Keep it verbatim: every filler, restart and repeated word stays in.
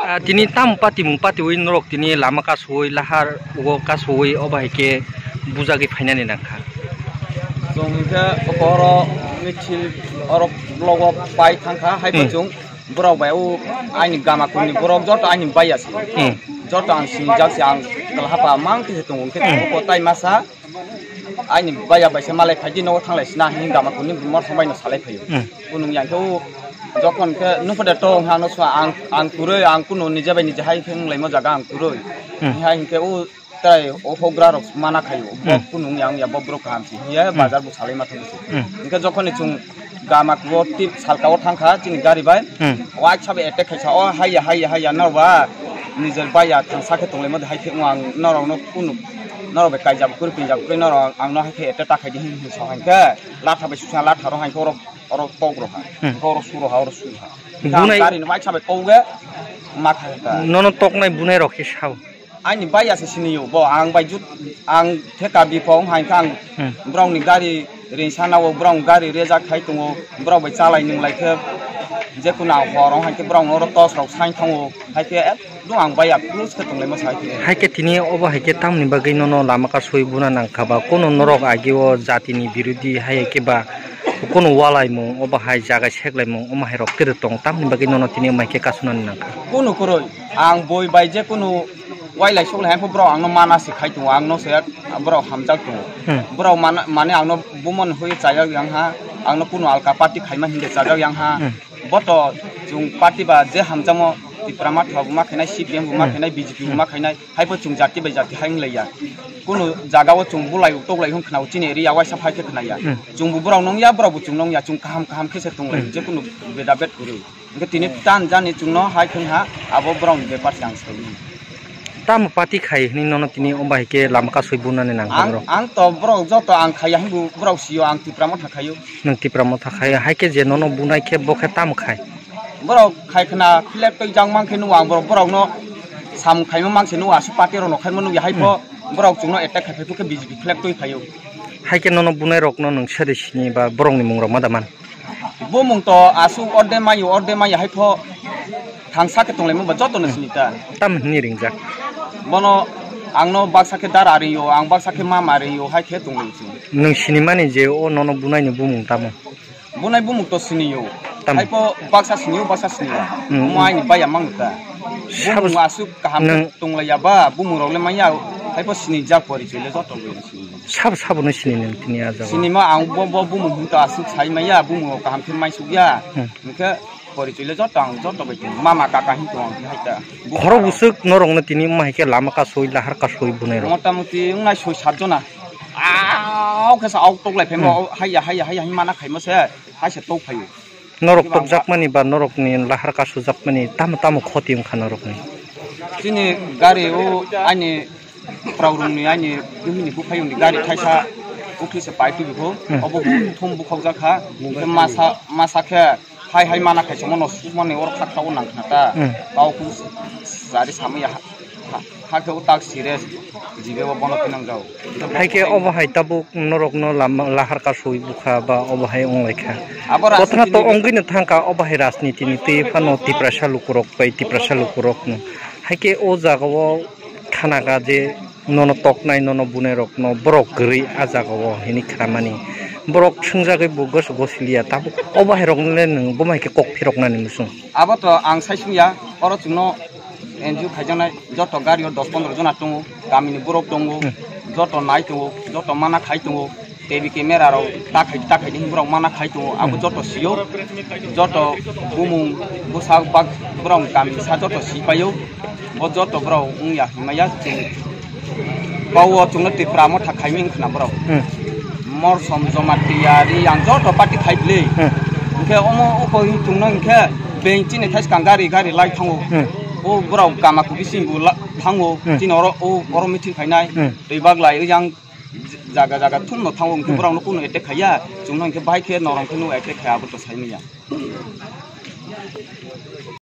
Ah, tini tam patimung patiwi norok tini lama kasui lahar ugo kasui obo hai khe bujagwi phainani nangkha. Chwng hinkhe oro misil oro blogo pai thangkha, hai Hmm. chwng borok bai o aini gama kuni borok joto aini baiya se. Hmm. Joto ang sinijak se, ang kwlahapa mang twi se tongo, hinkhe Hmm. tongo tai masa. Aini baya bai se malai phai di nogo thanglai sina hini gama kuni mor thang bai no salai phaio. Hmm. Kunung yang khe o jokhon khe nung phoda to wng ha no sua ang, ang kwrwi ang kunu nije bai nije hai khe wng laimo jaga ang kwrwi. Hmm. Hai hinkhe o tei o hogra rok mana khaio. Bo Hmm. kunung yang ya bo borok kaham si hiya Hmm. bazar bo salai ma thang si. Hmm. Hinkhe jokhon ni chwng gama kugo tip salka o thangkha chini gari bai. Hmm. Waisa bai attack khaisa, o haiya, haiya, haiya, nor ba nijor baiya thangsa khe tonglaima de, hai khe ang norok no kunu norok bai kaijak kwrwi, pinjak kwrwi, norok ang no hai khe attack ta khai di hin hin sa hai khe latha bai susa latha ro hai khe oro, oro tok ro ha, Hmm. oro su ro ha, oro su ha. Bunai gari no waisa bai kok ge ma kha kha. Nono toknai bunai rok khe sao. Aini baiya se siniyo, bo ang bai jut, ang theka bipho wng hai khe ang Hmm. borokni gari ring sana o, borok gari rejak khai tongo, borok bai chalai nung lai khe, je kunu ang hor wng hai khe borok oro tos rok sai thango, hai khe ekdom ang baiya close khe tong lai ma sai khe. Hai khe tini obo hai khe tamni bagwi nono lama kasui buna nang kha ba, kunu norok agi o jatini birodhi hai khe ba kunu walaimung, obo hai jaga seklaimung, omo hai rok kwrwi tong, tamni bagwi nono tini omo hai khe kasunani nang kha. Kunu kwrwi, ang boi bai je kunu Wailai suklai hai khe borok ang no mana se khai tongo, ang no se borok hamjak tongo. Hmm. Borok mana, mane ang no bumon hui chajak yang ha, ang no kunu alka party khaima hinke chajak yang ha. Hmm. Bo to chwng party ba je hamjakmo Tipra Motha bo ma khainai, C P M bo ma Hmm. khainai, B J P bo Hmm. ma khainai, hai bo chwng jati bai jati hai wng lai ya. Kunu jaga o chwng bulai tok lai hwn khna o chini area waisa phai khe khna ya. Hmm. Chwng bo borok nung ya, borok bo chwng nung ya, chwng kaham kaham khe se tong lai, Hmm. je kunu beda bet kwrwi. Hingke tini tan jani chwngno hai thung ha, abo borokni bepar se ang sai mano. Tamo party khai hwnwi nono tini omo hai khe lama kasui bunani nang kha Ang, borok? Ang to borok joto ang khaiya hinwi borok sio ang Tipra Motha khaio. Nwng Tipra Motha khaio, hai khe je nono bunai khe bo khe tamo khai? Borok khai khna flag twi jak mang khe nukgo ang borok, borokno samung khaima mang se nukgo, aswk party rokno khaima nukya, hai pho Hmm. borok chwngno attack khai phai khe B J P flag twi phaio. Hai khe nono bunai rokno nwng sere sini ba borokni mung rok ma da man? Bumung to aswk orde mayo, orde mayo hai pho thangsa khe tonglaima ba joto no sini ta. Tam hwnwi ringjak. Bono ang no baksa khe dara ringyo, ang baksa khe mama ringyo hai khe tonglai chwng. Nwng sinimani je o nono bunai ni bumung tamo? Bunai bumung to siniyo. Tam. Hai pho baksa siniyo, baksa siniya. Hmm. Omo aini baiya mang ta. Sabo Bumung aswk kaham nwng tonglaiya ba, bumung rok le manya, hai pho sinijak porichoi le joto le sini. Sabo sabo no sini nang tini a jaga. Sini ma ang bo, bo bumung hwn ta aswk sai maya, bumung rok kaham khe mai suk ya. Hmm. Hwnkhe porichoi le joto ang joto bai tong. Mama kaka hin tong ang hai ta. Khoro busuk norok no tini ma hai khe lama kasui lahar kasui bunai rok. Mota moti wngnai soi sat jona. Au khe sa au tok lai phaimo, Hmm. Haiya, haiya, haiya hin mana khaimo se, hai se tok phaio. Norok tokjakmani ba norokni lahar kasujakmani tamo tamo khoti wngkha norokni? Chini gari o ani phrao rungni ani bihikni buphayungni gari thaisa ukli se pai tubikho, Hmm. obo thum bukhokjak kha, hwnkhe masa, masa khe hai hai mana khai chongmano sukmani oro khakha o nang khna ta, Hmm. kau khu sari samwi ya. Hakhe o tak serious, jibe o bono pinang jao. Haikhe obo hai tabuk norokno lama lahar kasui bukha ba obo hai wnglaikha. Abo Kothana to rajniti ni wngwino thangkha obo hai rajniti ni twi phano Tiprasa lukurok bai Tiprasa lukurokno. Haikhe o jagao khanaga je nono toknai nono bunai rokno borok kwrwi a jagao hinwi khnamani. Borok swngjagwi bo goso gosiliya tabuk obo hai roknole nwng bo hai khe kok phiroknani muchung. Abo to ang sai sungya, oro chwngno N G O khaijaknai joto gari o dos pondro jona tongo, kamini borok tongo, Hmm. joto nai tongo, joto mana khai tongo, T V camera rok ta khai, ta khai ni borok mana khai tongo, abo Hmm. joto sio, joto bumung bwsa bak borok kami sa joto si paio, bo joto borok wngya himaya chwng. Kau o chwngno Tripura motha khaiming khna borok. Hmm. Morsom, Jamatia, Reang joto party khai bwle. Hmm. Hwnkhe omo o koi chwngno hwnkhe beng chini thai swkang gari gari lai thango. Hmm. O borok kama kubi sing bo la-, thango. Hmm. Chini oro o oro meeting khainai. Hmm. Twi bak lai yang jaga jaga thumno thango hwnkhe Hmm. borokno kuno attack khaiya. Chwngno hwnkhe bahai khe norong khe no attack khaiya abo to saimanya.